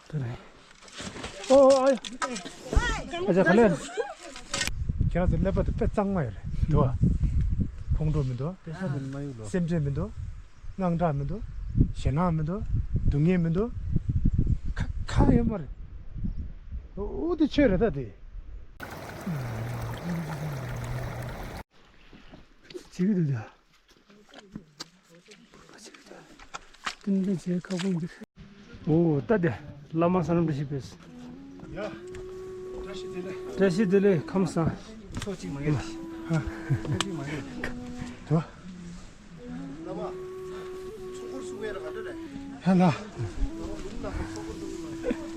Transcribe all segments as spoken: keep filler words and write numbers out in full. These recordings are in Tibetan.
ད་རེད། ཨོ་ཨ་ཡ། ཨ་ཅག་ག་ལེར། ཁྱེད་རང་ཚོ་ཀླད་པ་དེ་དཔེ་གཙང་མ་ཡོད་རེད་འདུག་ཨ། ཁོང་ཁྲོ་མི་འདུག་དཔེ་ཆ་དེ་མ་ཡོད་ལོ། སེམས་ཁྲལ་མི་འདུག་དངངས་སྐྲག་མི་འདུག་ཞེད་སྣང་མི་འདུག་སྡུག་བསྔལ་མི་འདུག་ཁ་ཁ་ཡོད་མ་རེད། ཨོ་དེ་ཆོས་རེད་ད་དེ། བྱེད་ཀྱི་འདུག་ད། ཏན་ཏན་བྱེད་ཁག་པོ་འདུག་ཨོ་ད་དེ་བླ་མ་བསོད་ནམས་བཀྲ་ཤིས་བེས། ཡ། བཀྲ་ཤིས་བདེ་ལེགས། བཀྲ་ཤིས་བདེ་ལེགས་ཁམས་བཟང་། ཚོགས་གཅིག་མ་ཡིན། ཚོགས་གཅིག་མ་ཡིན། དོ། བླ་མ། ཚོགས་འཁོར་སུ་བས་ར་ག་འདྲ་རེད། ཧ་ལ།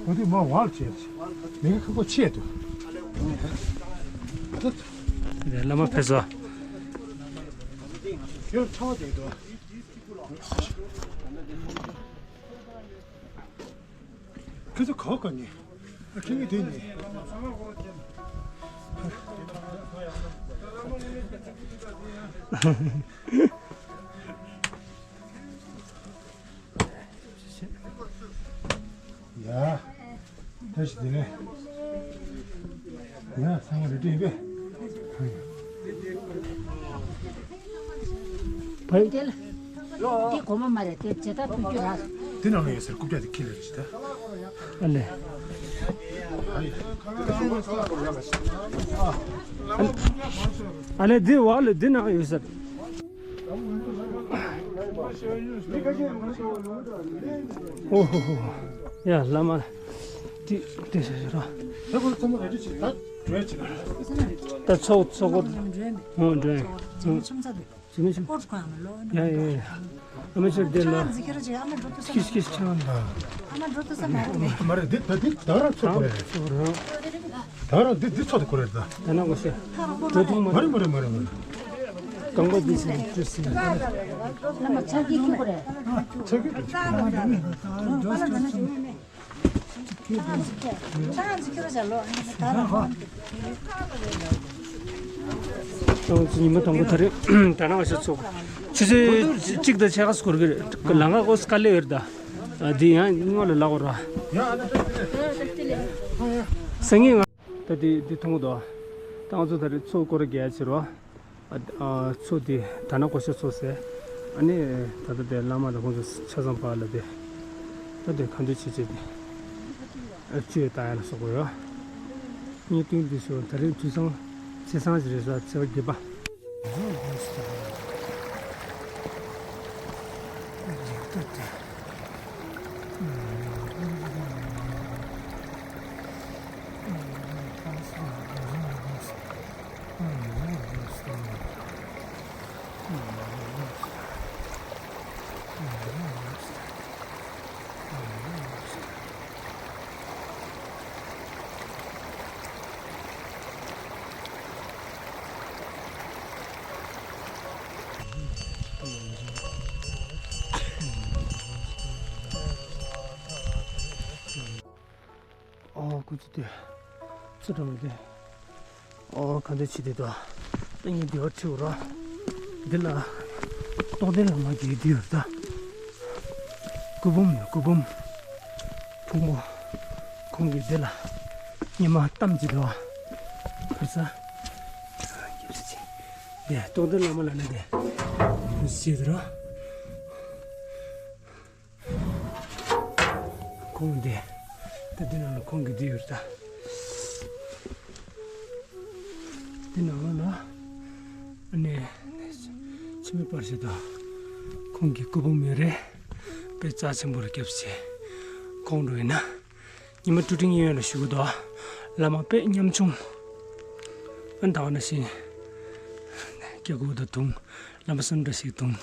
འོ་དེ་མ་བར་བྱས། མི་གི་ཁ་ཁོ་ཆེད་དུ། བླ་མ་ཕེབས་སོ། ཡོད་ཁྲ་བ་དེ་དོ། ཁྱེད་ཚོ་ག་བ་ག་ནས། ཨ་ཁྱེད་ངས་དེ་ནས། ཡ། བཀྲ་ཤིས་བདེ་ལེགས། ཡ་ཚང་མ་རེ་འདྲ་ཡིན་པས། བའི། དེ་ལ། དེ་གོ་མ་མ་རེད་དེ་ཇི་ལྟར་ཐུབ་རྒྱུ་ར། དེ་ནང་ལ་ཡོད་ཟེར་རྐུབ་བཀྱག་དེ་ཁྱེར་ལ་རེ་ཞིག་ད། ཨ་ལེ། ཨ་ལེ་འདི་བ་ལེ་འདི་ནང་ཡོད་ཟེར། ཨོ་ཧོ་ཧོ། ཡ་བླ་མ། དེ་དེ་ཟེར་ར། ད་ཁོ་ཚང་མ་རེ་རེ་ཞིག་ད་བྲོས་ཅིག་ད་ཚོགས་ཚོགས་སྐོར། ཧོ་འགྲོ་ཡ། ཆུང་ཆུང་ཚ་དེ། ཟིན་ཆུང་། ཡ་ཡ་ཡ། ཨ་མ་ཆོས་བདེ་ལ། ཁྱི་ཁྱི་ཆང་ད། མ་རེད་འདི་ད་འདི་ད་རང་ཚོ་གོ་རེད། ད་རང་འདི་འདི་ཚོ་དེ་གོ་རེད་ད། ད་ན་གོ་ཤེས། མ་རེད་མ་རེད་མ་རེད་མ་རེད། རྐང་པ་འདི་ཟིན་ཏུ་ཟིན། ལ་མ་ཆ་གི་གི་གོ་རེད། ཆ་གི་གི། ཉི་མ་དང་པོ་ད་རེས་ད་ནང་ཞིག་ཚོགས། ཆུ་ཚོད་གཅིག་དང་ཕྱེད་ཀ་སྐོར་གྱི་རེད། ལམ་ཁ་ཀོ་སྐར་ལེ་བེར་ད། འདི་ཡང་སྔོན་ལ་ལག་འོར་བ། སང་ཉིན་ང་། ད་འདི་འདི་མཐོང་གི་འདུག་ད་ང་ཚོ་ད་རེས་ཚོགས་སྐོར་རྒྱག་ཕྱིར་བ། ཨ་ཨ་ཚོགས་འདི་ད་ནང་གོ་ཤ་ཚོགས་ཟེར། ཨ་ནི་ད་ལྟ་དེ་བླ་མ་དང་ཁོང་ཚོ་ཆ་ཚང་པ་ལ་དེ། ད་དེ་ག་འདྲ་བྱེད་བྱེད་དེ། ཨ་བཅོས་བཏང་ཡ་ལ་སོགས་པ་ཡོད། བརྙན་ཐུང་འདི་ཚོ་ད་རེས་དུས་སང་ཚེས་སང་ཞིག་རེད་ས་ཚེས་པ་བརྒྱད་པ། ཨོ་ཁོ་ཚོ་དེ་ཚུར་འགྲོ་མི་དེ། ཨོ་ག་འདྲ་བྱེད་དེ་དོ། ཨ་ནི་དེ་བ་ཁྲིད་རོ། འདི་ལ་རྟོགས་ལྡན་བླ་མ་གི་དེ་ཡོད་ད། སྐུ་འབུམ་ཡོད་སྐུ་འབུམ། ཕུང་པོ། ཁོང་གི་དེ་ལ་ཉི་མ་གཏམ་གྱི་དོ། ཕར་ས། དེ་རྟོགས་ལྡན་བླ་མ་ལ་ནི་དེ། ཞེས་རོ། ཁོང་འདི། ད་འདི་ནང་ལ་ཁོང་གི་འདི་ཡོད་ད། འདི་ནང་ལ། ཨ་ནི། འཆི་མེད་པར་ཞིག་དང་། ཁོང་གི་སྐུ་འབུམ་ཡོད་རེད། དཔེ་རྩ་ཆེན་པོ་རེད་སྐྱབས་ཆེ། ཁོང་འགྲོ་ཡིན་ན། ཉི་མ་ཀྲུ་ཀྲིང་གཡས་གཡོན་ལ་བཞུགས་འདུག་བླ་མ་དཔེ་ཉམ་ཆུང་། ཨ་ནི་ད་ག་ནང་བཞིན། སྐྱེ་དགུ་དང་དུང་། བླ་མ་སེམས་འདྲ་ཞིག་དུང་།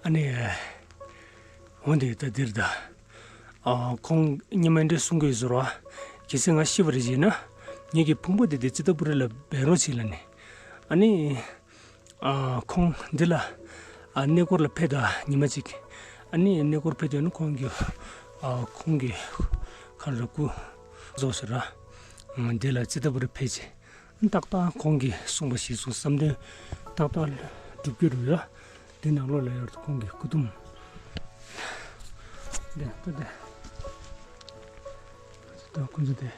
ཨ་ནི། འོན་ཏེ་ད་འདིར་ད། ཨ་ཁོང་ཉི་མ་འདྲ་གསུང་གི་ཟུར་བ། གལ་སྲིད་ང་ཤི་བ་རེད་ཟེར་ན། ངེད་ཀྱི་ཕུང་པོ་དེ་དེ་ཙི་ཏ་པུ་རི་ལ་སྦས་རོགས་བྱེད་ལ་ནི། ཨ་ནི། ཨ་ཁོང་འདི་ལ། ཨ་གནས་སྐོར་ལ་ཕེབས་ད་ཉི་མ་གཅིག་ཨ་ནི་གནས་སྐོར་ཕེབས་དུས་ནི་ཁོང་གི། ཨ་ཁོང་གི་ཁ་ལ་སྐུ་རྫོགས་ཟེར་ར། འདི་ལ་ཙི་ཏ་པུ་རི་ཕེབས་ཅིག་ཏག་ཏག་ཁོང་གིས་གསུངས་པ་ཞིག་གསུངས་བསམ་དོན་ཏག་ཏག་འགྲུབ་ཀྱི་རེད་ལ། འདི་ནང་ལོགས་ལ་ཡོད་ཁོང་གི་སྐུ་གདུང་། དེ་ལྟ་སྟེ། ད་ཁོ་ཚོ་དེ།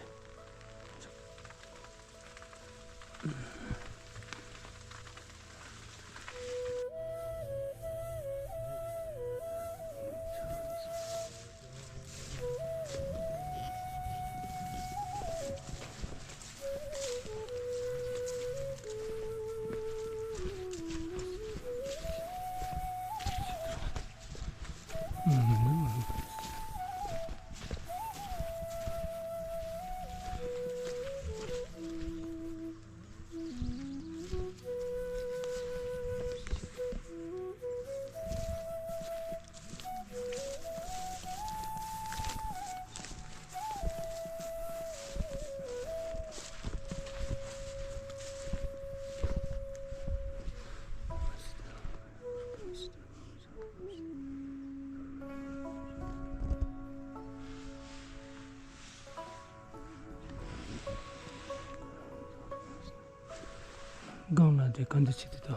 སྒང་ལ་དེ་ག་འདི་བྱེད་དེ་དོ།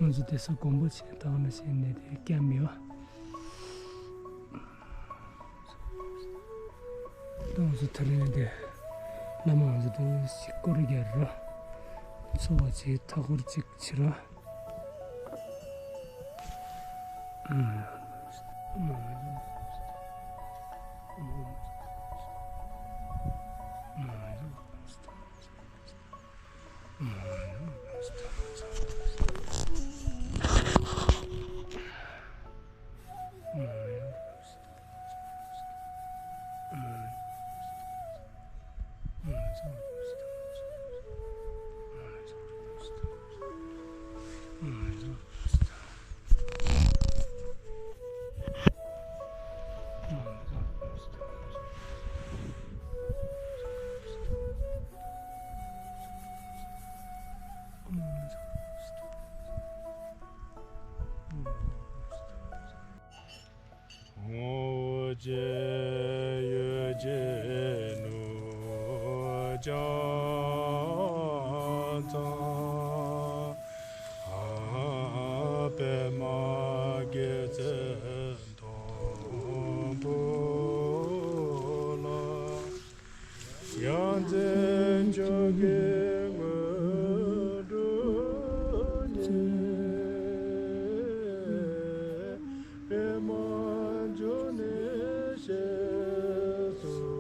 ང་ཚོ་དེ་ས་དགོན་པ་ཆེ་ད་ག་ནང་བཞིན་ནས་དེ་སྐྱ་མི་བ། ད་ང་ཚོ་ད་རིང་དེ་བླ་མ་ང་ཚོ་དེ་ཞིག་སྐོར་རྒྱག་རོ། འཚོ་བ་ཅིག་མཐའ་འཁོར་ཅིག་བྱེད་རོ། ངོ་བོ་རྗེ་ཡོད་ཅེས་ནུབ་བྱང་ཚང་། པདྨ་རྒྱལ་མཚན་སྡོང་པོ་ལ། ཡང་རྩེ་མཆོག་གི་དངོས་གྲུབ་བརྙེས། པདྨ་འབྱུང་གནས་ཞེས་སུ་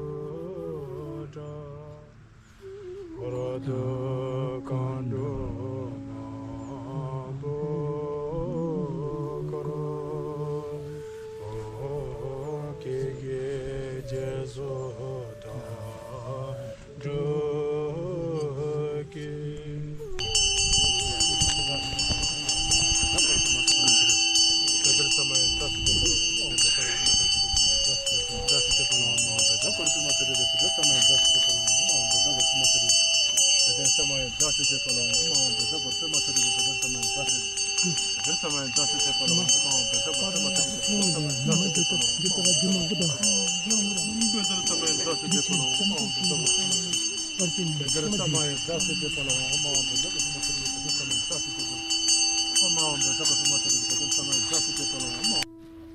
གྲགས། འཁོར་དུ་མཁའ་འགྲོ་མང་པོས་བསྐོར། ཁྱེད་ཀྱི་རྗེས་སུ་བདག་སྒྲུབ་ཀྱིས།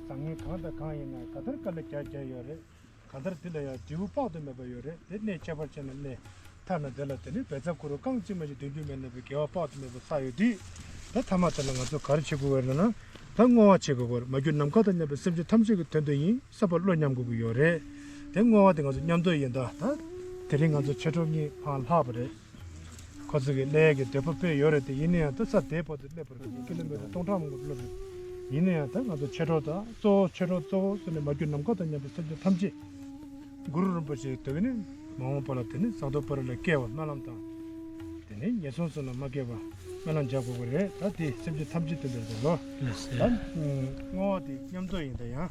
བཟང་ངན་གང་དང་གང་ཡིན་ན་ག་ལྟར་དཀའ་ལས་རྒྱག་རྒྱག་ཡོད་རེད། གང་ལྟར་དེ་ལ་ཡང་འབྲས་བུ་དཔག་ཏུ་མེད་པ་ཡོད་རེད། དེ་གནས་ཁྱད་པར་ཅན་ལ་གནས། ཐ་ན་དེ་ལ་དེ་ནི་བལ་ཙབ་ཁུ་རུ་རྐང་གཅིག་མ་ཞིག་འདོན་རྒྱུ་མེད་ན་བའི་དགེ་བ་དཔག་ཏུ་མེད་པ་བསགས་ཡོད་དུས། ད་ཐ་མ་དེ་ལ་ང་ཚོ་ག་རེ་བྱེད་དགོས་པ་རེད་ན། ད་བསྔོ་བ་བྱེད་དགོས་པ་རེད། མ་གྱུར་ནམ་མཁའ་དང་མཉམ་པའི་སེམས་ཅན་ཐམས་ཅད་ཀྱི་དོན་དུ་ཡིན་བསམ་པ་བློ་མཉམ་དགོས་ཀྱི་ཡོད་རེད། དེ་བསྔོ་བ་དེ་ང་ཚོ་མཉམ་དུ་ཡིན་ད། ད་དེ་རིང་ང་ཚོ་མཆེད་གྲོགས་གཉིས་ཕར་ལྷག་པ་རེད། ཁོ་ཚོ་གི་ཀླད་ཀྱི་འདོད་པ་དཔེ་ཡོད་རེད་དེ། ཡིན་ན་ཡང་ད་ས་དེའི་བར་དུ་སླེབས་པར་ཀི་ལོ་མི་ཊར་སྟོང་ཕྲག་མང་པོ་སླེབས་རེད། ཡིན་ན་ཡང་ད་ང་ཚོ་མཆེད་གྲོགས་དང་གཙོ་བོ་མཆེད་གྲོགས་གཙོ་བོ་ཟེར་ནས་མ་གྱུར་ནམ་མཁའ་དང་མཉམ་པའི་སེམས་ཅན་ཐམས་ཅད་གུ་རུ་རིན་པོ་ཆེའི་དེ་ནི་མ་འོངས་པ་ལ་དེ་ནི་ཟངས་མདོག་དཔལ་རི་ལ་སྐྱེ་བ་སྨོན་ལམ་དང་། དེ་ནི་ངན་སོང་གསུམ་ལ་མ་སྐྱེ་བ་སྨོན་ལམ་རྒྱག་དགོས་པ་རེད། ད་དེ་སེམས་ཅན་ཐམས་ཅད་དོན་དུ་རེད་ལོ། ད་བསྔོ་བ་དེ་མཉམ་དུ་ཡིན་ད་ཡང་།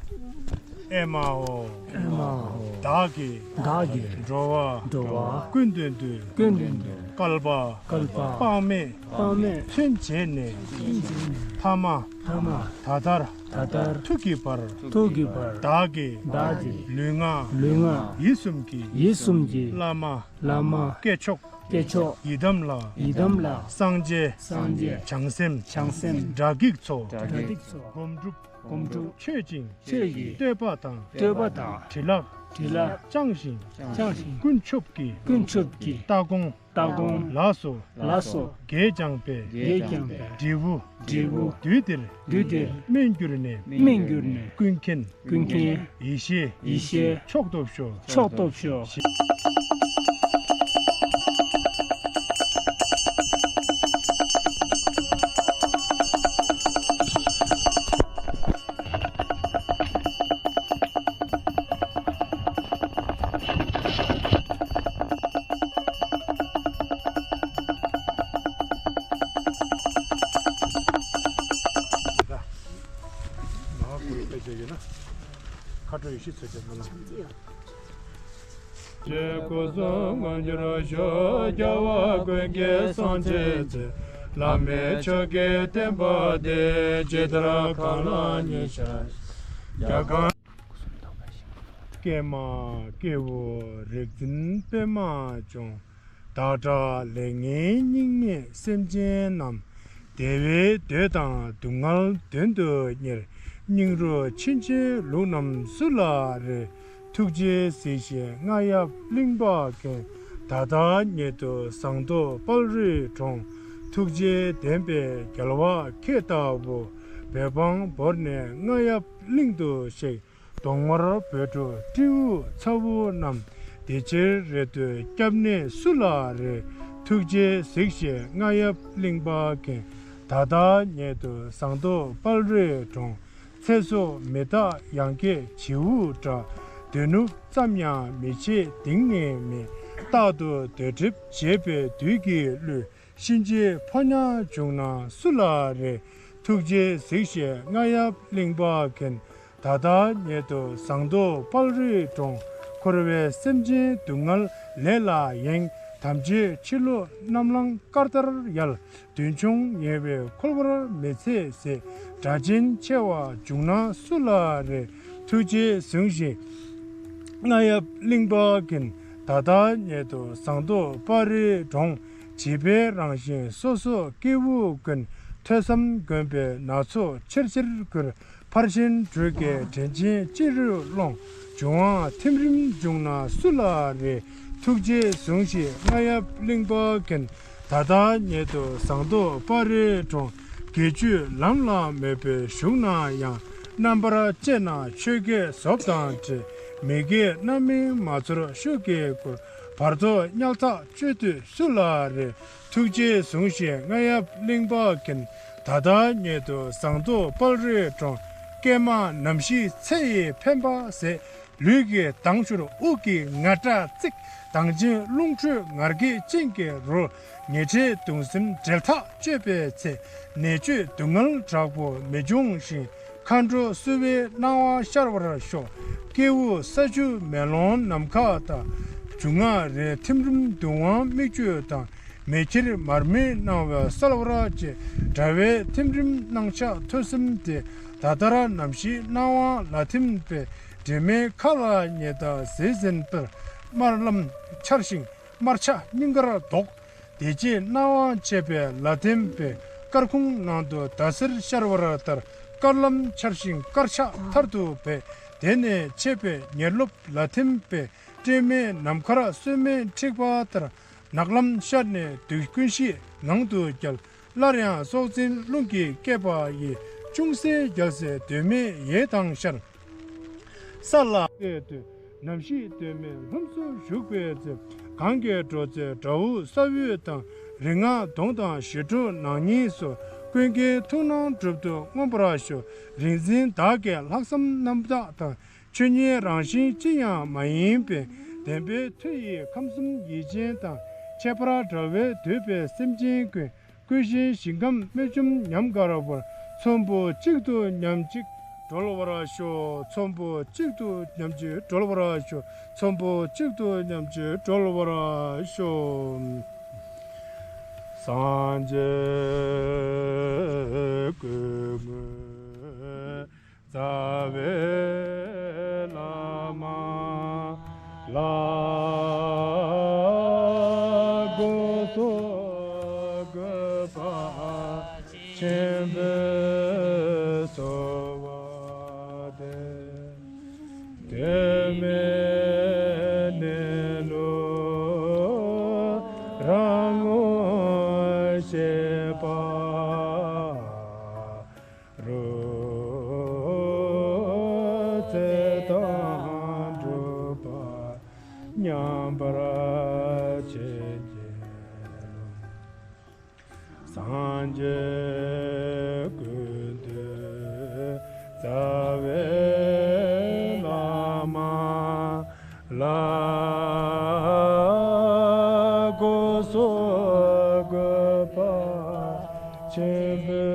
ཨེ་མ་ཧོ། ཨེ་མ་ཧོ། བདག་གིས། བདག་གིས། འགྲོ་བ། འགྲོ་བ། ཀུན་དོན་དུ། ཀུན་དོན་དུ། བསྐལ་པ། བསྐལ་པ། དཔག་མེད། དཔག་མེད། ཕྱིན་བྱས་ནས། ཕྱིན་བྱས་ནས། ཐ་མ། ཐ་མ། ད་ལྟར། ད་ལྟར། ཐུག་གི་བར། ཐུག་གི་བར། བདག་གིས། བདག་གིས། ལུས་ངག་ལུས་ངག་ཡིད་གསུམ་གྱི། ཡིད་གསུམ་གྱི། བླ་མ། བླ་མ། སྐྱེས་མཆོག་སྐྱེས་མཆོག་ཡི་དམ་ལ། ཡི་དམ་ལ། སངས་རྒྱས། སངས་རྒྱས། བྱང་སེམས། བྱང་སེམས། དགྲ་བགེགས་ཚོགས། དགྲ་བགེགས་ཚོགས། སྒོམ་སྒྲུབ། སྒོམ་སྒྲུབ། མཆོད་ཅིང་། མཆོད་ཅིང་། བསྟོད་པ་དང་། བསྟོད་པ་དང་། བྲིས་ལྷག་བྲིས་ལྷག་བཅངས་ཤིང་། བཅངས་ཤིང་། ཀུན་ཆོབ་ཀྱི། ཀུན་ཆོབ་ཀྱི། ལྟ་དགོངས། ལྟ་དགོངས། ལགས་སོ། ལགས་སོ། གད་བརྐྱངས་པའི། གད་བརྐྱངས་པའི། འབྲས་བུ། འབྲས་བུ། དུས་འདིར། དུས་འདིར། སྨིན་གྱུར་ནས། སྨིན་གྱུར་ནས། ཀུན་མཁྱེན། ཀུན་མཁྱེན། ཡེ་ཤེས། ཡེ་ཤེས། མཆོག་ཐོབ་ཤོག་མཆོག་ཐོབ་ཤོག་ཁ་དྲོ་ཡེ་ཤེས་ཚོད་ཆེན་མ་ལ། ཆོས་སྐུ་གསུང་མངོན་གྱུར་ཤོག་རྒྱལ་བ་ཀུན་གྱི་སངས་རྒྱས་ཚེ། བླ་མེད་ཆོས་ཀྱི་བསྟན་པ་འདི། ཇི་ལྟར་གང་ལ་ཉེ་ཤར། རྒྱ་གང་ཀྱེ་མ་སྐྱེ་བོ་རིག་འཛིན་པདྨ་འབྱུང་། བདག་འདྲ་ལས་ངན་སྙིགས་མའི་སེམས་ཅན་རྣམས། བདེ་བའི་འདོད་དང་སྡུག་བསྔལ་དོན་དུ་གཉེར། སྙིང་རུས་ཆེན་པོའི་ལུས་རྣམས་སུ་ལ་རེ། ཐུགས་རྗེས་གཟིགས་ཤིག་རྔ་ཡབ་གླིང་པ་མཁན། ད་ལྟ་ཉིད་དུ་ཟངས་མདོག་དཔལ་རིའི་གྲོང་། ཐུགས་རྗེ་ལྡན་པའི་རྒྱལ་བ་ཁྱེད་ལྟ་བུ། བོད་འབངས་བོར་ནས་རྔ་ཡབ་གླིང་དུ་གཤེགས། གདོང་དམར་བོད་ཕྲུག་སྤྲེའུ་ཚ་བོ་རྣམས། བདེ་ཕྱིར་རེ་ལྟོས་སྐྱབས་གནས་སུ་ལ་རེ། ཐུགས་རྗེས་གཟིགས་ཤིག་རྔ་ཡབ་གླིང་པ་མཁན། ད་ལྟ་ཉིད་དུ་ཟངས་མདོག་དཔལ་རིའི་གྲོང་། ཚེ་སྲོག་མི་རྟག་ཡང་སྐྱེ་བྱིའུ་འདྲ། སྡོད་ནུབ་ཙམ་ཡང་མི་བྱེད་གཏིང་ནས་མེད། རྟག་ཏུ་སྡོད་སྒྲིབ་བྱེད་པའི་བདུད་ཀྱིས་བསླུས། གཤིན་རྗེའི་ཕོ་ཉ་བྱུང་ན་སུ་ལ་རེ། ཐུགས་རྗེས་གཟིགས་ཤིག་རྔ་ཡབ་གླིང་པ་མཁན། ད་ལྟ་ཉིད་དུ་ཟངས་མདོག་དཔལ་རིའི་གྲོང་། འཁོར་བའི་སེམས་ཅན་སྡུག་བསྔལ་ལས་ལ་གཡེང་། དམ་ཆོས་ཕྱི་ལོགས་རྣམ་ལྷན་སྐར་ལྟར་ཡལ། མདུན་མཆོང་ཉེ་བའི་འཁོར་བར་མི་ཚེ་ཟད། དགྲ་ཆེན་ཆེ་བ་བྱུང་ན་སུ་ལ་རེ། ཐུགས་རྗེས་ཟུངས་ཤིག་རྔ་ཡབ་གླིང་པ་མཁན། ད་ལྟ་ཉིད་དུ་ཟངས་མདོག་དཔལ་རིའི་གྲོང་། བྱིས་པའི་རང་བཞིན་སོ་སོ་སྐྱེ་བོ་ཀུན། ཐོས་བསམ་སྒོམ་པའི་སྣ་ཚོགས་ཆེར་ཆེར་བསྐུལ། ཕར་ཕྱིན་དྲུག་གི་དྲིན་ཆེན་ཅི་རིགས་ཀློང་། འབྱུང་བ་ཐིམ་རིམ་འབྱུང་ན་སུ་ལ་རེ། ཐུགས་རྗེས་ཟུངས་ཤིག་རྔ་ཡབ་གླིང་པ་མཁན། ད་ལྟ་ཉིད་དུ་ཟངས་མདོག་དཔལ་རིའི་གྲོང་། དགེ་བཅུའི་ལམ་ལ་མོས་པའི་ཞུགས་ན་ཡང་། རྣམ་པར་དཔྱད་ན་ཆོས་བརྒྱད་ཟོབ་དང་འདྲེས། མི་དགེ་རྣམ་སྨིན་མ་ཚོར་ཤུགས་ཀྱིས་བསྐུལ། བར་དོ་དམྱལ་ཐག་གཅོད་འདོད་སུ་ལ་རེ། ཐུགས་རྗེས་ཟུངས་ཤིག་རྔ་ཡབ་གླིང་པ་མཁན། ད་ལྟ་ཉིད་དུ་ཟངས་མདོག་དཔལ་རིའི་གྲོང་། ཀྱེ་མ་ནམ་ཞིག་ཚེ་ཡི་འཕེན་པ་ཟད། ལུས་ཀྱི་མདངས་ཤོར་དབུགས་ཀྱི་ངར་སྒྲ་བརྩེགས། གདངས་ཅན་རླུང་ཁྲོད་ངར་སྐད་ཅན་གྱི་རོལ། ཉེས་བྱས་གདུང་སེམས་བྲལ་ཐག་གཅོད་པའི་ཚེ། ནད་བཅོས་སྡུག་བསྔལ་དྲག་པོ་མི་འབྱུང་ཞིང་། མཁའ་འགྲོ་བསུ་བའི་སྣང་བ་ཤར་བར་ཤོག་སྐྱེ་བོ་ས་ཆུ་མེ་ལོང་ནམ་མཁའ་དང་། རྒྱུ་ང་རེ་ཐིམ་རིམ་གདུང་བ་མིག་ཆུ་དང་། མེ་ཁྱེར་མར་མེའི་སྣང་བ་གསལ་བར་བྱེད། དགྲ་བོའི་ཐིམ་རིམ་སྣང་ཆ་ཐོས་བསམ་སྟེ། ད་ལྟར་ནམ་ཞིག་སྣང་བ་ལ་ཐིམ་པས། དྲི་མེད་མཁའ་ལ་ཉི་ཟླ་ཟིལ་ཟིན་པར། དམར་ལམ་འཆར་ཞིང་དམར་ཆ་སྙིང་གར་ལྡོག་བདེ་སྐྱིད་སྣང་བ་མཆེད་པའི་ལ་ཐིམ་པས། སྐར་ཁུང་ནང་དུ་ཟླ་ཟེར་ཤར་བ་ལྟར། དཀར་ལམ་འཆར་ཞིང་དཀར་ཆ་ཐར་དུ་འབད། དེ་ནས་མཆེད་པའི་ཉེར་སློབ་ལ་ཐིམ་པས། སྤྲིན་མེད་ནམ་མཁར་སོལ་མེ་འཁྲིགས་པ་ལྟར། ནག་ལམ་ཤར་ནས་བདུད་ཀུན་ཤེས་ངང་དུ་བརྒྱལ། སླར་ཡང་སྲོག་འཛིན་རླུང་གིས་བསྐྱེད་པ་ཡིས། ཅུང་ཟད་རྒྱལ་སྲས་གདོད་མའི་ཡེ་དང་ཤར། ས་ལ་གནས་དུས་ནམ་ཞིག་གདོད་མའི་ལྷུམས་སུ་ཞུགས་པའི་ཚེ། གང་གི་འགྲོ་ཚེ་དགྲ་བོ་ས་བོན་དང་། རིགས་ལྔ་གདོན་དང་ཞི་ཁྲོ་ནག་ཉེས་སོགས། ཀུན་མཁྱེན་ཐུགས་སྣང་གྲུབ་ཏུ་མངོན་པར་ཤོག་རིག་འཛིན་བདག་གི་ལྷག་བསམ་རྣམ་དག་དང་། ཆོས་ཉིད་རང་བཞིན་ཅི་ཡང་མ་ཡིན་པའི། བདེན་པའི་མཐུ་ཡིས་ཁམས་གསུམ་ཡིད་ཅན་དང་། ཁྱད་པར་དགྲ་བོས་འདོད་པའི་སེམས་ཅན་ཀུན། ཀུན་གཞི་ཞིང་ཁམས་སྨད་འཇོམས་ཉམས་དགའ་བར། ཚོམ་བུ་གཅིག་ཏུ་ཉམས་གཅིག་གྲོལ་བར་ཤོག་ཚོམ་བུ་གཅིག་ཏུ་ཉམས་གཅིག་གྲོལ་བར་ཤོག་ཚོམ་བུ་གཅིག་ཏུ་ཉམས་གཅིག་གྲོལ་བར་ཤོག་སངས་རྒྱས་ཀུན་དངོས་རྩ་བའི་བླ་མ་ལ་དགོངས། ཡོད་མེད་གནས་ལུགས་རང་ངོ་ཤེས་པ། རོ་ཚེ་དང་སྒྲུབ་པ་མཉམ་པར་བྱེད་ཀྱི། སངས་རྒྱས་ཀུན་འདུས་རྩ་བའི་བླ་མ་ལ་གོ་སོ་གོ་པ་ཆེན་པོ།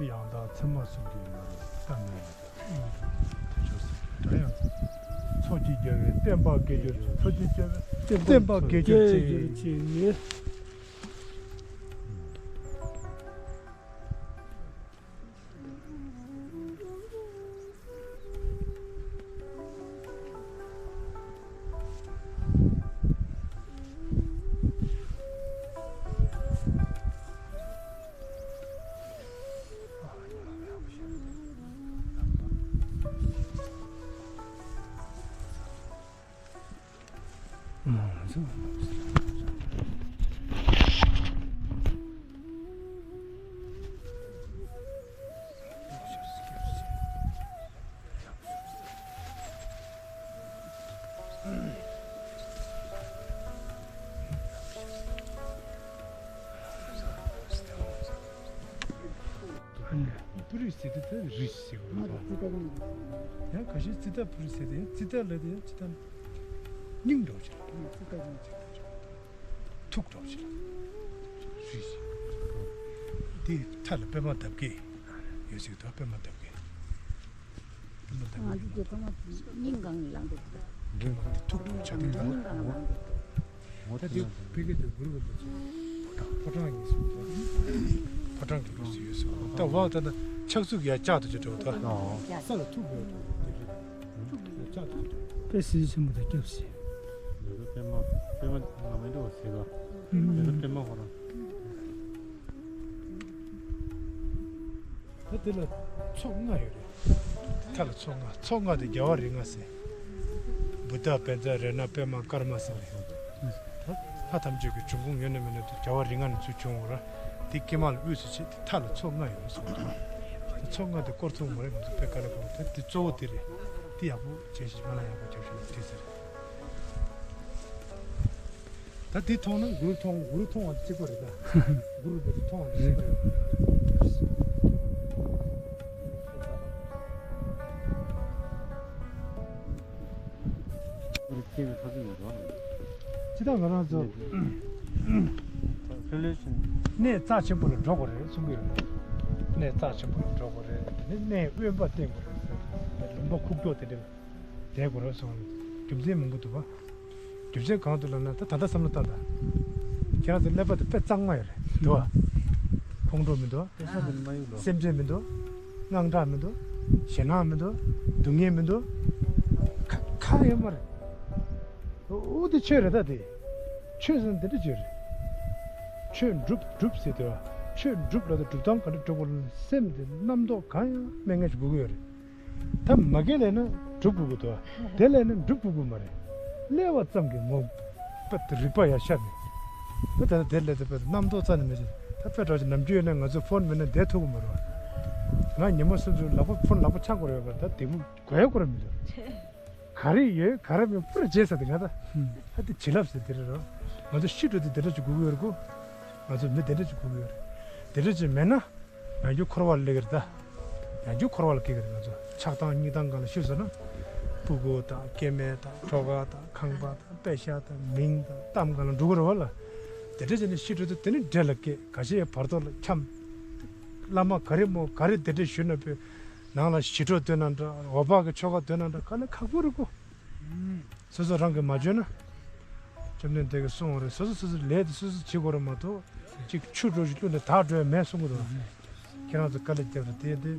ཡང་དག་མཚན་མ་གསུམ་གྱི་ཡུལ་ལ་ལྟ་ནས། ད་ཡང་། མཚོ་སྐྱེས་རྒྱལ་བའི་བསྟན་པ་རྒྱས་གྱུར་ཅིག་མཚོ་སྐྱེས་རྒྱལ་བའི་བསྟན་པ་རྒྱས་གྱུར་ཅིག་པུ་རི་ཟེར་དུས་ད་རི་ཟེར་བ་རེད། ཡང་ཁ་ཤས་ཙི་ཏ་པུ་རི་ཟེར་དུས་ཡང་ཙི་ཏ་ལབ་དུས་ཡང་ཙི་ཏ་སྙིང་འདྲ་བོ་ཅིག་ལ། ཐུགས་འདྲ་བོ་ཅིག་ལ། རི་ཟེར། དེ་མཐའ་ལ་པད་མ་འདབ་བརྒྱད་ཡོད་ཟེར་གི་འདུག་པད་མ་འདབ་བརྒྱད། པད་མ་འདབ་ང་བརྒྱད་ཚོ་དེ་པད་མ་སྙིང་གང་ལ་འདུག་སྙིང་གང་དེ་ཐུགས་འདྲ་བོ་ཆགས་དེ་འདྲ། སྙིང་གང་ལ་འདུག་ད་དེ་བི་ཀེ་དེ་གུ་རུ་རིན་པོ་ཆེ་ཕོ་བྲང་ཕོ་བྲང་ཡིན་ཟེར་གི་འདུག་ཕོ་བྲང་གི་ལུགས་སུ་ཡོད་ཟེར་གི་འདུག་ད་བ་ད་ད་ཕྱག་མཛུབ་ཡ་ལྕགས་ཐུག་ཅིག་འདྲ་བོ་ད། ས་ལ་ཐུག་ཡོད་འདུག་དེ་རེད། ཡ་ལྕགས་ཐུག་ཅིག་འདྲ་བོ། དཔེ་གཟི་བརྗིད་ཆེན་པོ་དང་སྐྱབས་སུ་མཆི། མེ་ཏོག་པད་མ་པད་མ་ང་མེ་ཏོག་ཟེར་ག་ཨུམ། མེ་ཏོག་པད་མ་ཁོ་རང་། ད་དེ་ལ་མཚོ་ལྔ་ཡོད་རེད། མཐའ་ལ་མཚོ་ལྔ། མཚོ་ལྔ་དེ་རྒྱལ་བ་རིགས་ལྔ་ཟེར། བུདྡྷ་བཛྲ་རཏྣ་པདྨ་ཀརྨ་ཟེར་རེད། ད་ལྷ་ཐམས་ཅད་ཀྱི་འབྱུང་ཁུངས་ཡོད་ན་མེད་ན་དེ་རྒྱལ་བ་རིགས་ལྔ་ནས་ཚུར་བྱུང་བ་རེད། དེ་ཀྱེ་མ་ལ་དབུས་སུ་བྱས་ཏེ་མཐའ་ལ་མཚོ་ལྔ་ཡོད་གསུངས་འདུག་ད་མཚོ་ལྔ་དེ་སྐོར་ཚུགས་མ་རེད། ང་ཚོ་དཔེ་དཀའ་ལས་ཁག་པོ་ད་དེ་གཙོ་བོ་དེ་རེད། དེ་ཡག་པོ་བྱས་ཤིག་སྨོན་ལམ་ཡག་པོ་རྒྱབ་ཤིག་ལ་དེ་ཟེར། ད་འདི་མཐོང་ན་གུ་རུ་མཐོང་། གུ་རུ་མཐོང་བ་གཅིག་པ་རེད་ད། གུ་རུ་འདི་མཐོང་བ་གཅིག་པ་རེད། གུ་རུ་སྐྱེ་བའི་ལྷ་ཚོགས་ཡོད་རེད་བ། དེ་དག་ང་རང་ཚོ་ལྷོད་ལྷོད་བྱས་ནས། གནས་རྩ་ཆེན་པོ་ལ་འགྲོ་དགོས་རེད་གསུང་གི་ཡོད་རེད། གནས་རྩ་ཆེན་པོ་ལ་འགྲོ་དགོས་རེད། དེ་ནས་གནས་དབེན་པ་བསྟེན་དགོས་རེད། ལུང་པ་ཁུག་ཀྱོག་དེ་འདྲ་བསྡད་དགོས་རེད་གསུངས། རྒྱུ་མཚན་མང་པོ་འདུག་བ། རྒྱུ་མཚན་གང་འདུག་ལབ་ན། ད་ད་ལྟ་བསམ་བློ་བཏང་དང་། ཁྱེད་རང་ཚོ་ཀླད་པ་དེ་དཔེ་གཙང་མ་ཡོད་རེད་འདུག་བ། ཁོང་ཁྲོ་མི་འདུག་སེམས་ཅན་མི་འདུག་དངངས་སྐྲག་མི་འདུག་ཞེད་སྣང་མི་འདུག་སྡུག་བསྔལ་མི་འདུག་ཁ་ཁ་ཡོད་མ་རེད། འོ་དེ་ཆོས་རེད། ད་དེ་ཆོས་ཟེར་ན་འདི་འདྲ་ཅིག་རེད། ཆོས་སྒྲུབ་སྒྲུབ་ཟེར་དུས། ཆོས་སྒྲུབ་ལབ་དུས་སྒྲུབ་སྟངས་ག་འདྲ་སྒྲུབ་དགོས་ལབ་ན། སེམས་དེ་རྣམ་རྟོག་གང་ཡང་མེད་མཁན་ཞིག་དགོས་ཀྱི་ཡོད་རེད། ད་མ་རྒན་ལས་ན་སྒྲུབ་དགོས་ཀྱི་འདུག་དེ་ལས་ན་སྒྲུབ་དགོས་ཀྱི་མ་རེད། གླེང་བ་ཙམ་གྱིས་མོ་དཔེ་རིག་པ་ཡར་ཤར་ནས། ད་ད་དེ་ལས་དེ་དཔེ་རྣམ་རྟོག་རྩ་ནས་མེད་ཅིག་ད་དཔེ་འདྲ་ཅིག་ནམ་རྒྱུན་ཡོད་ན་ང་ཚོ་ཕོན་མེད་ན་བསྡད་ཐུབ་ཀྱི་མ་རེད་བ། ང་ཉི་མ་སུམ་ཅུ་ལག་པ་ཕོན་ལག་པ་འཆང་དགོས་རེད་བ། ད་དེ་མོ་དགོས་དགོས་ར་མི་འདུག་ག་རེ་ཡོད་ག་རེ་མེད་པུ་ར་བརྗེད་ས་དེ་ང་ད། ཧུམ། ཨ་དེ་བྱིན་རླབས་ཟེར་དེ་རེད་རོ། ང་ཚོ་ཤི་འགྲོ་དུས་དེ་འདྲ་ཅིག་དགོས་ཀྱི་ཡོད་རེད་གོ། ང་ཚོ་མི་དེ་འདྲ་ཅིག་དགོས་ཀྱི་ཡོད་རེད། དེ་འདྲ་ཅིག་མེད་ན། ཡང་རྒྱུ་འཁོར་བ་ལ་སླེབས་ཀྱི་རེད་ད། ཡང་རྒྱུ་འཁོར་བ་ལ་སྐྱེ་གི་རེད། ང་ཚོ་ཆགས་སྡང་གཉིད་སྡང་སྒང་ལ་ཤི་སོང་ན། སྤུ་གུ་དང་སྐྱེ་དམན་དང་གྲོགས་ཁ་དང་ཁང་པ་དང་པེ་ཤག་དང་མིང་དང་གཏམ་སྒང་ལ་འགྲོ་གི་རེད་བ་ལ། དེ་འདྲ་བྱས་ནས་ཤི་འགྲོ་དུས་དེ་ནི་འདྲེ་ལ་སྐྱེས། འགའ་ཤས་བར་དོ་ལ་འཁྱམས། བླ་མ་ག་རེ་མོ་ག་རེ་དེ་འདྲ་ཞུས་ན་པའི། ནང་ལ་ཞི་ཁྲོ་འདོན་ན་འདྲ། འོད་དཔག་གི་ཆོ་ག་འདོན་ན་འདྲ། དཀའ་ལས་ཁག་པོ་རེད་གོ། སོ་སོ་རང་གིས་མ་བྱོས་ན། བཅོམ་ལྡན་འདས་ཀྱིས་གསུངས་པ་རེད། སོ་སོ་སོ་སོའི་ལས་དེ་སོ་སོས་བྱེད་དགོས་རེད་མ་གཏོགས། གཅིག་ཆུ་འདྲ་ཞིག་བླུགས་ནས་དག་འགྲོ་ཡ་མེད་གསུང་གི་འདུག་ཁྱེད་རང་ཚོ་དཀའ་ལས་བརྒྱབ་རེད་དེ་དེ།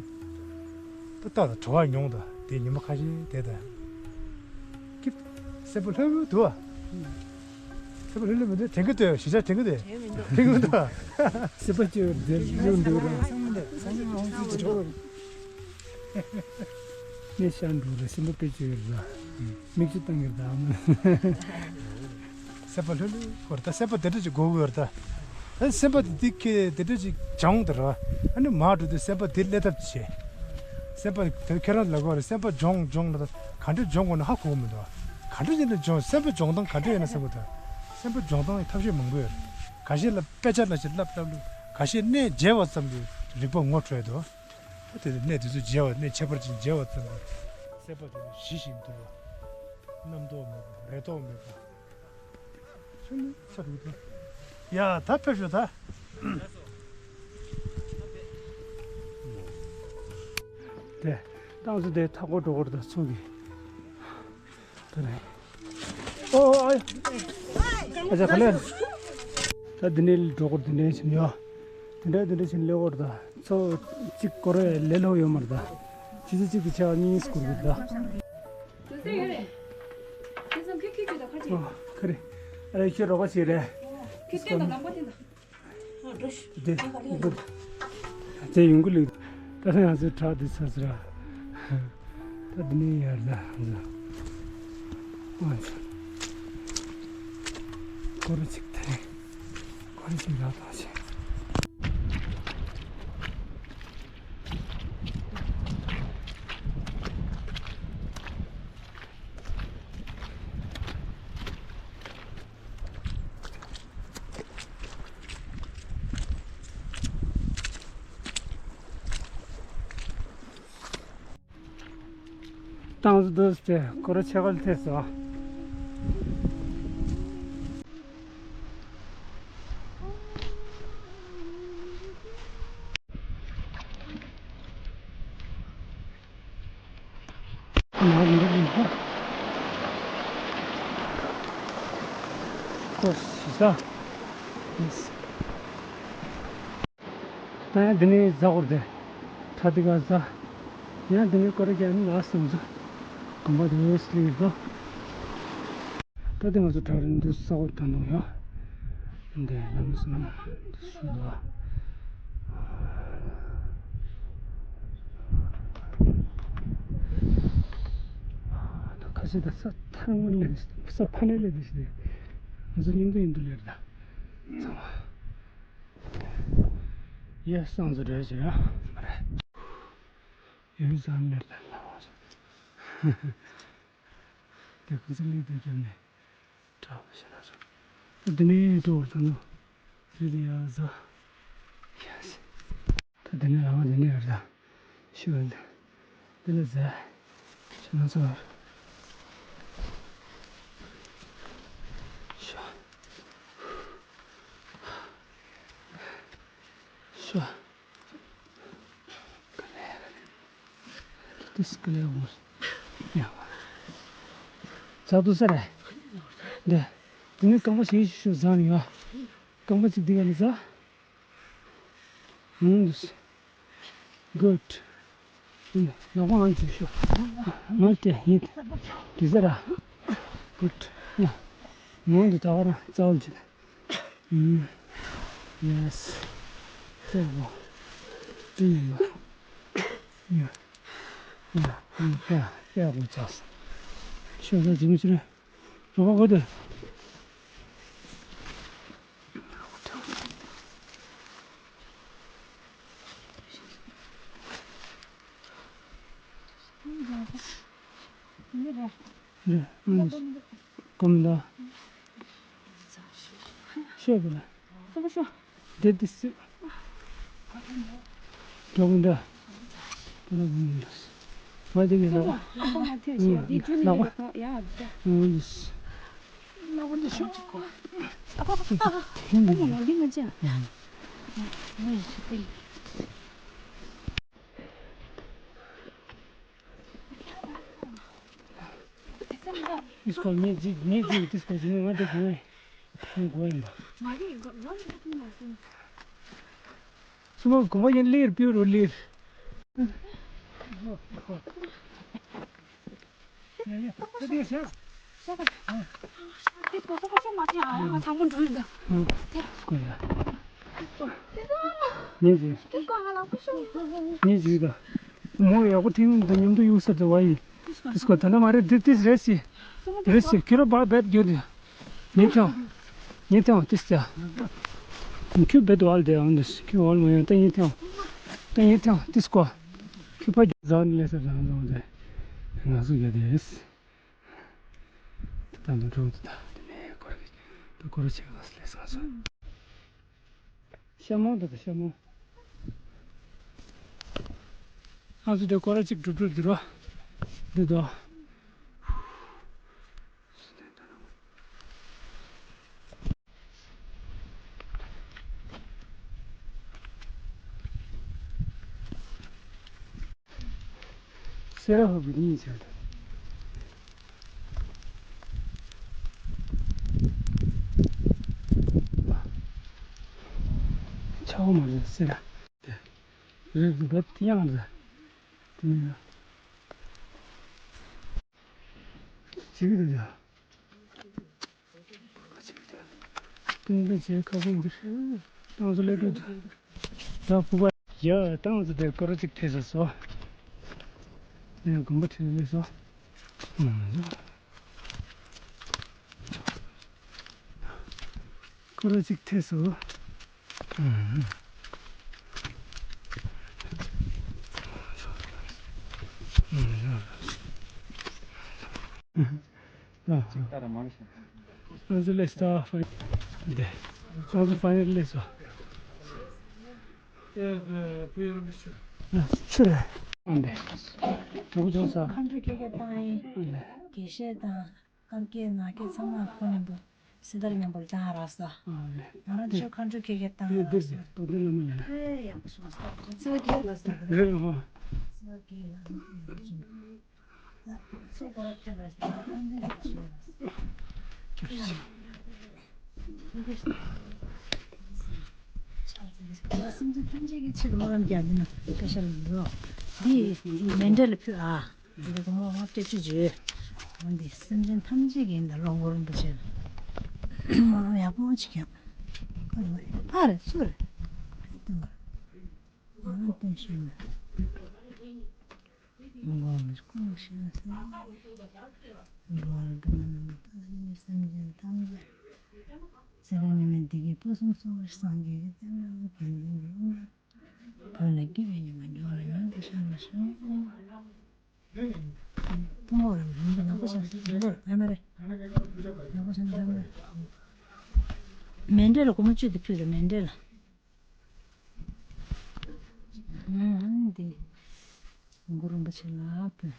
ད་ལྟ་དང་བྲོ་བ་མྱོང་དང་དེ་ཉི་མ་ཁ་ཤས་དེ་དང་། སྐྱིད། སེམས་པ་ལྷོད་ལྷོད་འདུག་ཨ། སེམས་པ་ལྷོད་ལྷོད་མི་འདུག་དྲན་གྱི་འདུག་གཞིས་ཆགས་དྲན་གྱི་འདུག་དྲན་གྱི་འདུག་སེམས་པ་སྐྱིད་པོ་འདུག་ལྷོད་འདུག་ར། ངས་ཤར་འགྲོ་རེད། སེམས་པ་དཔེ་སྐྱིད་རེད། མིག་ཆུ་བཏང་གི་རེད་ད། སེམས་པ་ལྷོད་ལྷོད་སྐོར་ད་སེམས་པ་དེ་འདྲ་ཅིག་དགོས་ཀྱི་ཡོད་རེད་ད། ཨ་སེམས་པ་དེ་དེ་ཁེ་དེ་འདྲ་ཅིག་སྦྱོང་དེ་རེད་བ། ཨ་ནི་མར་འགྲོ་དུས་སེམས་པ་དེ་སླེབས་ཐབས་ཅིག་བྱེད། སེམས་པ་དེ་ཁྱེད་རང་ལབ་དགོས་རེད། སེམས་པ་སྦྱོང་སྦྱོང་ལ་ད་ག་འདྲ་སྦྱོང་དགོས་ན་ཧ་གོ་གི་མི་འདུག་བ། ག་འདྲ་ཅིག་ནས་སྦྱོང་། སེམས་པ་སྦྱོང་སྟངས་ག་འདྲ་ཡིན་ན་བསམ་གི་འདུག་སེམས་པ་སྦྱོང་སྟངས་ཐབས་ཤེས་མང་པོ་ཡོད་རེད། འགའ་ཤས་ལ་དཔེ་ཆ་ནང་བཞིན་བསླབ་བསླབ་ལུགས། འགའ་ཤས་གནས་མཇལ་བ་ཙམ་གྱིས་རིག་པ་ངོ་འཕྲོད་དོ། ཨ་དེ་ནས་གནས་དེ་ཚོ་མཇལ་བ། གནས་ཁྱད་པར་ཅན་མཇལ་བ་ཙམ་གྱིས་སེམས་པ་དེ་ནི་ཞི་ཞིང་དུལ་བ། རྣམ་རྟོག་མེད་པ། རེ་དོགས་མེད་པ། ཚུལ་ནི་ཚ་རུ་དང་། ཡ་ད་ཕེབས་ཤོག་ད། དེ་ཏང་སུ་དེ་ཐག་པོ་འགྲོ་གི་རེད་ད་ཚོགས་ཀྱི། ད་ནས། ཨོ་ཨ་ཡ། ཨ་ཅག་ག་ལེར། ད་འདི་ནས་འགྲོ་གི་རེད། འདི་ནས་ཕྱིན་ཡོད། དེ་འདྲ་དེ་འདྲ་ཕྱིན་སླེབས་གི་རེད་ད། ཚོ་གཅིག་སྐོར་རེ་ལས་སླ་པོ་ཡོད་མ་རེད་ད། ཆུ་ཚོད་གཅིག་གི་ཆ་གཉིས་སྐོར་གི་རེད་ད། དེ་ཚོ་ཡོད་རེད། དེ་ཚོ་ཁྱི་ཁྱི་ཁྱི་ད་ཁ་ཅིག་ཨོ་ཁ་རེད། ཨ་ལས་ཁྱོད་རོགས་པ་བྱེད་རེད། ཁྱི་སྟོན་དང་ལམ་པ་སྟོན་དང་། དེ་དེ་ཡོང་གི་ལུགས། ད་ལྟ་ང་ཚོའི་བྲག་འདི་ཚར་ཚར། ད་འདི་ནས་ཡར་ལ་ང་ཚོ། སྐོར་ར་ཅིག་དེ། སྐོར་ར་ཅིག་ར་བཏང་ཞིག་ཏང་སུ་དུས་ཏེ་སྐོར་ར་ཆེ་ཁ་ལ་ཐེབས་སོ། ད་ཡང་འདི་ནས་ཟ་བར་དེ། ཁྲ་འདི་ག་ཟ། ཡང་འདི་ནས་སྐོར་ར་རྒྱག་ནི་ལ་སོང་ཟ། གོམ་པ་དེ་སླེབས་ཟ། ད་ལྟ་ང་ཚོ་བྲག་རི་འདི་ས་འོག་ད་འདུག་ཡ། འདི་ལམ་སང་འདི་སུ་འདུག་ཨ། ཁ་ཤས་ད་ས་ཐང་མ་ལས་ས་ཕ་ནས་ལས་འདི་ཞིག་ང་ཚོ་མཉམ་དུ་ཡིན་འདུག་ལེར་ད། ཚང་མ། ཡ་སང་ཚོ་འདྲ་ཞིག་ཡ། ཡོད་ཙང་ལེར་ད་ལ་བ་ཞིག་དེ་ཁོ་ཚོ་ལས་དེ་བརྒྱབ་ནས་གྲྭ་བ་ཞེ་ན་སོང་། དེ་ནས་འགྲོ་བར་ཚང་ནོ། རི་དེ་ཡ་ཟ། ཡ་སི། ད་དེ་ནས་རང་དེ་ནས་ཡར་ཟ། ཤི་བ་འདི། འདི་ལ་ཟ། ཞེ་ན་སོང་། ཤ། དུས་སྐལ་ཡོང་། ཡ། ཚ་དུ་ས་རེད། འདི། དེ་ནི་རྐང་པ་ཞིག་ཞུ་བཟང་ནི་ཡ། རྐང་པ་ཅིག་འདི་ག་ནི་ཟ། ཧུམ། Good. ལག་པ་ཨང་ཅིག་ཤོག་ང་དེ་ཡིན། དེ་ཟེར་ར། Good. ཡ། ང་འདི་ད་ག་རང་རྩ་བ་ཅིག་ཧུམ། Yes. ཙེ་བོ། ཙེ་ཡིན་པ། ཡ། ཡ། ཡ། ཡ། ཡ། གོ་ཚ། ཤོག་ད་ཅིག་མི་ཤི་རེད། རོགས་པ་གོ་དེ། ཀོམ་ལ། ཤོད་པ་ལ། ཤོད་པ་ཤོད། དེ་དེ་སུ། ཀོམ་ལ། ང་དེ་གི་ལག་པ། ལག་པ་མ་ཐེ་ཞེས་དེ་ཅུ་ནི་ལག་པ། ཡ། ལག་པ་འདི་ཤོད། ལག་པ་འདི་ཤོད་ཅིག་གོ། ཨ་ཨ་ཨ། ཨ་མ་ལག་འདི་ང་ཅག This call ངས་ཅིག་ངས་ཅིག this call ཅིག་ང་དེ་གོ་ངས་གོ་ཡིན་པ། སུ་མ་གོ་བ་ཡིན་ལིར་པིའུ་རུ་ལིར། ཉིན་ཞིག་ཉིན་ཞིག་ད། མོ་ཡག་པོ་ཐིང་དང་མཉམ་དུ་གཡུག་ས་དུ་བ་ཡིན། དིས་ཀོ་ད་ལྟ་མ་རེད། དིས་དིས་རེད་སི། རེད་སི་ཁྱོད་ར་བ་བེད་རྒྱུ་དེ། ཉིན་ཐང་། ཉིན་ཐང་དིས་ད། ཁྱོད་བེད་ཝལ་དེ་ཨང་དིས་ཁྱོད་ཝལ་མ་ཡོང་ད་ཉིན་ཐང་། ད་ཉིན་ཐང་དིས་ཀོ་ཁྱོད་ཕ་རྒྱུ་ཟ་ནི་ལས་ས་ཟ་ཟ་དེ། ང་སུ་ཡོད་དེ། ད་ལོ་གྲོགས་དེ་ད་དེ་ནས་སྐོར་གི་ད་སྐོར་ཆེ་ག་ལ་སླེབས་སོང་། ཤ་མོང་དེ་ད་ཤ་མོང་། ང་ཚོ་དེ་སྐོར་གཅིག་གྲུབ་གྲུབ་འདུག་རོ། འདི་དོ། སེ་ར་ཧོ་གི་གཉིས་ཆགས་འདུག་ཆའོ་མ་རེད་སེ་ར། དེ་རེད་འདུག་ག་དེ་ཡང་རེད། དེ་ནས་ཡང་ཅིག་རེད་ཡ། ཏིང་ཏིང་བྱས་ཁ་ཁུང་འདིར་ཏང་སུ་ལས་དྲོད་ད་ཕུ་བ་ཡ་ཏང་སུ་དེ་སྐོར་ཅིག་ཐེ་ས་སོ། ནས་དགོན་པ་ཁྲིད་ལས་སོ། སྐོར་ཅིག་ཐེ་སོ། ང་ཚོ་ལས་ད་ཕ་ནི་འདི། ང་ཚོ་ཕ་ནི་ལས་སོ། ཆུ་རེད། ཨ་འདི། གྲོགས་ཆུང་ས། ཁམས་ཁྲོ་ཁེ་ཁེ་བཏང་ཡིན། དགེ་བཤེས་དང་། སྐབས་ཀྱི་ན་ཁེ་ཚང་མ་ཁོ་ནི་འདུག་སི་ཏར་མཉམ་པོར་བཏང་རག་ས། ང་རང་ཆོ་ཁམས་ཁྲོ་ཁེ་ཁེ་བཏང་རག་ས། ཨེ་ཡག་པོ་སོང་ས། ཚོ་ཁེ་ལ་ས། རེད་ཧོ། ཚོ་ཁེ་ལ་ས། སེམས་ཅན་ཐམས་ཅད་ཀྱི་ཆེད་དུ་སྨོན་ལམ་རྒྱག་འདི་ན་དཔེ་ཤ་ལ་འགྲོ། འདི་མཎྜལ་ལ་ཕུལ་ཨ། འདི་ག་མོ་ལྔ་བརྒྱ་བཅུ་བཅུ། འོན་ཏེ་སེམས་ཅན་ཐམས་ཅད་ཀྱི་འདི་ལོངས་སྐོར་རིན་པོ་ཆེ་ལ་སྨོན་ལམ་ཡག་པོ་ཅིག་རྒྱག་ཨ་རེ་སུ་རེ། ང་རང་སྟོན་ཤེས་མེད། མགོ་མི་སྐོར་ཤེས་ཟེར། མགོ་རང་དུ་མ་ནམ་ད་ནི་སེམས་ཅན་ཐམས་ཅད། ཚེ་རབས་ཉི་མའི་བདེ་སྐྱིད་ཕུན་སུམ་ཚོགས་པར་སངས་རྒྱས་ཀྱི་བསྟན་པ་ལ་ཕན་ཐོགས་ཡོང་བ། བོད་ལ་སྐྱིད་པའི་ཉི་མ་མགྱོགས་ལ་ཡོང་དུ་ཤར་བ་ཤོག་ཕུང་པོ་རང་རང་གི་ནག་པོ་ཆགས་སོང་། ནག་པོ་རེད་མ་རེད། ནག་པོ་ཆགས་ནག་པོ་རེད། མཎྜལ་ལ་སྒོར་མོ་བཅུ་དེ་ཕུལ་རེད་མཎྜལ་ལ། ཨང་འདི། གུ་རུ་རིན་པོ་ཆེ་ལ་ཕུལ།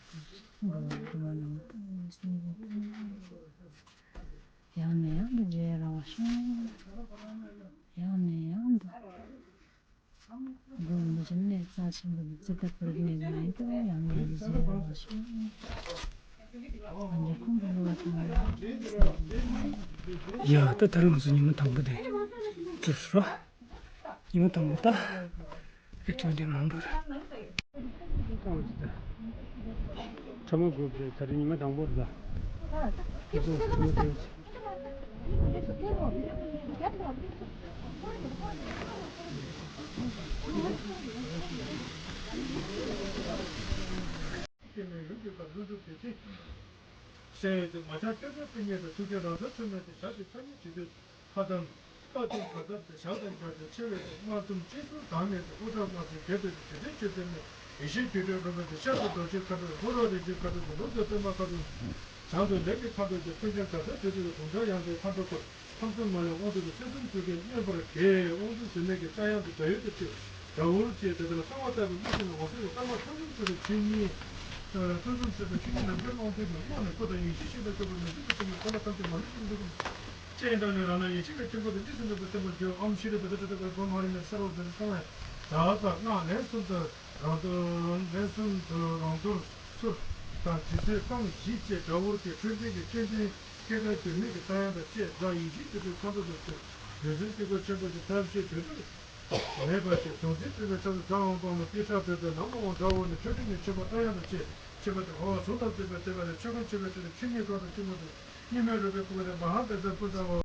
ཡང་ནས་ཡང་དུ་མཇལ་རག་པ་ཤོག་ཡང་ནས་ཡང་དུ། གུ་རུ་རིན་པོ་ཆེ་གནས་ རྩ་ཆེན་པོ་ནི་ཙི་ཏ་བོད་པའི་ནང་དུ་ཡང་ཡང་བཟོས་པ་ཞིག་ཡ། ད་ད་རང་ཚོ་ཉི་མ་དང་པོ་དེ་གྲུབ་སོང་། ཉི་མ་དང་པོ་ད་རིགས་ཚོ་དེ་མང་པོ་རེད། ཕྲ་མ་དགོས་པས་ད་རེས་ཉི་མ་དང་པོ་རེད་ད། དེ་ཚོ་ཉི་མ་དང་། ཀྱེ་མའི་ལུས་ཀྱི་བཀའ་ལྷུན་གྲུབ་བདེ་ཆེན། སེམས་ཡོད་ཚད་མ་ཆགས་སྐྱབས་འཇུག་དཔེ་རྙེད་དང་། ཐུགས་རྗེ་རང་གྲོལ་ཚུལ་མེད་དེ། བྱ་ཕྱིར་ཐ་སྙད་བྱེད་དུས་ཕ་དམ། པ་དམ་བ་དམ་སྟེ་བྱ་དང་སྦྱར་ཏེ། ཆེ་བས་ཏེ་དམར་ཟླུམ་སྤྱི་གཙུག་བདག་མེད་དེ། དབུ་སྐྲ་དམར་ཟེར་རྒྱས་པས་ཏེ། དེ་འདྲའི་ཆོས་ཚད་མེད། ཡེ་ཤེས་དུད་འགྲོའི་རོལ་མོ་སྟེ། ཤར་དུ་རྡོ་རྗེ་མཁའ་འགྲོ་ལྷོ་རུ་རིག་འཛིན་མཁའ་འགྲོ་ནུབ་ཏུ་པདྨ་མཁའ་འགྲོ། བྱང་དུ་ལས་ཀྱི་མཁའ་འགྲོ་སྟེ། ཀུན་མཁྱེན་གར་མཐའ་སྤྱོད་ཚུལ་དུ་དུང་སྒྲ་དབྱངས་ཅན་མཁའ་འགྲོ་སྐོར། ཁམས་གསུམ་མ་ལུས་དབང་ཕྱུག་དང་། སྲིད་གསུམ་ཆོས་ཀྱི་མཉེས་པར་བགྱི། དབང་ཕྱུག་ཟིལ་གནོན་གྱི་རྩལ་དབྱངས་དང་སྒྲ་ཡུལ་དུ་གཅིག། སྒྲ་འུར་བཅས་དེ་ལྟར་གསང་བ་ལྟ་བུའི་དབུ་ཞྭ་ནས་འོད་ཟེར་གྱི་སྐར་མ་ཕུན་སུམ་ཚོགས་པའི་ཆོས་ཉིད། ཕུན་སུམ་ཚོགས་པའི་ཆོས་ཉིད་ནམ་མཁའི་དབང་ཕྱུག་གི་དབུ་ནས་སྐུ་དང་ཡེ་ཤེས་ཤིན་ཏུ་མཁྱེན་པ་མི་ཟད་པའི་སེམས་ཀྱི་འཁོར་ལོ་ཐམས་ཅད་མ་ལུས་ཤིན་ཏུ་ཀུན། སྤྱན་དྲངས་ནས་རང་སྣང་ཡེ་ཤེས་ཀྱི་ཐིམ་ཕུག་ཏུ་རིག་འཛིན་སེམས་དཔའི་སྤྲུལ་པ་བརྗོད། ཨོཾ་ཤྲཱི་པ་ཏྲ་ཏྲ་ཏྲ་སྒོ་མ་རིག་ནས་སེར་པོ་ཟེར་གསང་བའི་ཛཿ་ཏ་སྔགས་ལན་གསུམ་དུ་རང་དོན་ལན་གསུམ་དུ་རང་དོན་གསུར་དང་དྲི་ཚོད་རྐང་བཞི་བཅས་སྒྲ་འུར་གྱིས་འཕྲོད་བསྟེན་གྱི་སྤྱན་འདྲེན་སྐད་སྒྲ་འགྱུར་མེད་ཀྱི་རྩལ་དབྱངས་དང་བཅས་སྒྲ་ཡིད་བཞིན་དུ་ཁྲོས་མཁའ་འགྲོ་དང་བཅས་བདུད་རྩིའི་དཀྱིལ་འཁོར་ཆེན་པོ་ཞིག་ཐབས་ཤེས་དུད་འགྲོ་མེད་པ་ཞིག་གཟུང་འཛིན་སྤྲུལ་པའི་ཕྱག་ཏུ་ཛཿ་ཧཱུྃ་ཕག་མོ་ཏི་སྲ་བོད་པའི་ནག་མོ་དབང་དྲག་འོག་ནས་འཕྲོས་བསྟེན་གྱི་མཆོད་པ་རྟ་དབྱངས་དང་བཅས་མཆོད་པ་སྟེ། འོ་གཟུངས་དང་བསྟོད་པའི་བཟླས་པ་ལས། ཆོས་ཀུན་མཆོད་པའི་སྤྲིན་ལས་ཆོས་ཉིད་ཀྱི་དབང་དུ་བཅུད་མ་དང་། གཉིས་མེད་རོལ་པའི་སྐུ་ལས་མ་ཧཱ་བཛྲ་པུ་ཏྲ་བ།